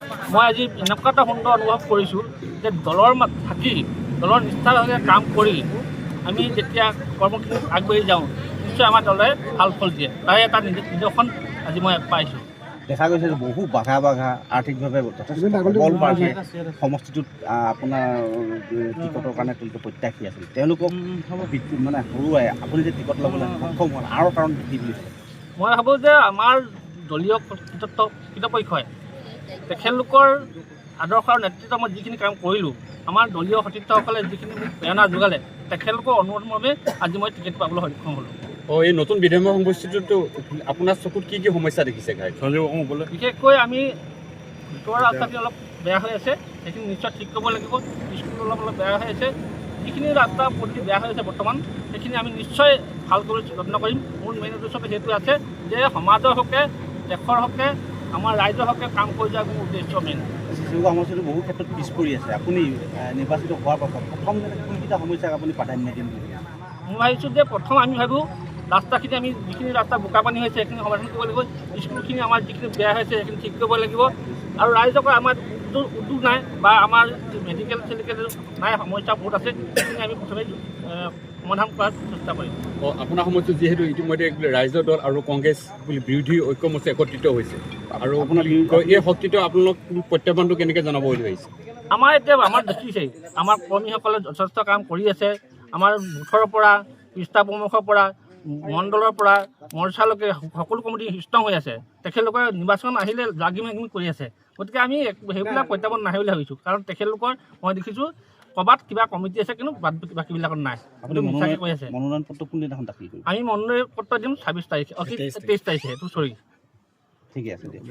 মই আজি এনেকুৱা এটা সুন্দৰ অনুভৱ কৰিছোঁ যে দলৰ থাকি, দলৰ নিষ্ঠাভাৱে কাম কৰি আমি যেতিয়া কৰ্মখিনি আগবাঢ়ি যাওঁ, নিশ্চয় আমাৰ দলে ভাল ফল দিয়ে। তাৰে এটা নিদৰ্শন আজি মই পাইছোঁ। দেখা গৈছে যে বহু বাঘা বাঘা আৰ্থিকভাৱে যথেষ্ট সবল প্ৰাৰ্থীয়ে সমষ্টিটোত আপোনাৰ টিকটৰ কাৰণে তেওঁলোকে প্ৰত্যাশী আছিল। তেওঁলোকক মানে হৰুৱাই আপুনি যে টিকট ল'বলৈ সক্ষম হোৱাৰ আঁৰৰ কাৰণ কি বুলি ভাবে? মই ভাবোঁ যে আমাৰ দলীয় কৰ্তৃপক্ষই তেখেতলোকৰ আদৰ্শ আৰু নেতৃত্বত মই যিখিনি কাম কৰিলোঁ, আমাৰ দলীয় সতীৰ্থসকলে যিখিনি মোক প্ৰেৰণা যোগালে, তেখেতলোকৰ অনুৰোধ আজি মই টিকেট পাবলৈ সক্ষম হ'লোঁ। অঁ, এই নতুন বিধানসভা সমষ্টিটোতো আপোনাৰ চকুত কি কি সমস্যা দেখিছে ঘাই? বিশেষকৈ আমি ভিতৰৰ ৰাস্তাখিনি অলপ বেয়া হৈ আছে, সেইখিনি নিশ্চয় ঠিক কৰিব লাগিব। স্কুল অলপ অলপ বেয়া হৈ আছে। যিখিনি ৰাস্তা পদূলি বেয়া হৈ আছে বৰ্তমান, সেইখিনি আমি নিশ্চয় ভাল কৰিবলৈ যত্ন কৰিম। মোৰ মেইন উদ্দেশ্য সেইটো আছে যে সমাজৰ হকে, দেশৰ হকে, আমাৰ ৰাইজৰ হকে কাম কৰি যোৱা মোৰ উদ্দেশ্য মেইন। চিচিবুকা সমষ্টিটো বহু ক্ষেত্ৰত পিছ পৰি আছে। আপুনি নিৰ্বাচিত হোৱাৰ পাছত প্ৰথম কোনকেইটা সমস্যাক আপুনি প্ৰাধান্য দিম বুলি? মই ভাবিছোঁ যে প্ৰথম আমি ভাবোঁ ৰাস্তাখিনি, আমি যিখিনি ৰাস্তা বোকা পানী হৈছে, সেইখিনি সমাধান কৰিব লাগিব। স্কুলখিনি আমাৰ যিখিনি বেয়া হৈছে, সেইখিনি ঠিক কৰিব লাগিব। আৰু ৰাইজক আমাৰ উদ্যোগ উদ্যোগ নাই বা আমাৰ মেডিকেল চেডিকেল নাই, সমস্যা বহুত আছে। সেইখিনি আমি প্ৰথমে সমাধান কৰাৰ চেষ্টা কৰিম। অঁ, আপোনাৰ সমষ্টিত যিহেতু ইতিমধ্যে ৰাইজৰ দল আৰু কংগ্ৰেছ বুলি বিৰোধী ঐক্যমঞ্চ একত্ৰিত হৈছে আৰু আপোনাৰ এই শক্তিটো আপোনালোক প্ৰত্যাহ্বানটো কেনেকৈ জনাব বুলি ভাবিছে? আমাৰ এতিয়া আমাৰ দেখিছেই, আমাৰ কৰ্মীসকলে যথেষ্ট কাম কৰি আছে। আমাৰ বুথৰ পৰা, পৃষ্ঠা প্ৰমুখৰ পৰা, মণ্ডলৰ পৰা মৰ্চালৈকে সকলো কমিটি ষ্ট্ৰং হৈ আছে। তেখেতলোকে নিৰ্বাচন আহিলে লাগি মাগি কৰি আছে। গতিকে আমি সেইবিলাক প্ৰত্যাহ্বান নাহে বুলি ভাবিছোঁ, কাৰণ তেখেতলোকৰ মই দেখিছোঁ ক'ৰবাত কিবা কমিটি আছে, কিন্তু বাদ বাকীবিলাকত নাই। আপুনি সেইটো মিছাকৈ কৈ আছে। মনোনয়ন পত্ৰ কোনদিনাখন দাখিল কৰিব? আমি মনোনয়ন পত্ৰ দিম 26 তাৰিখে, অ, কি 23 তাৰিখে, এইটো চৰি। ঠিকে আছে দিয়ক।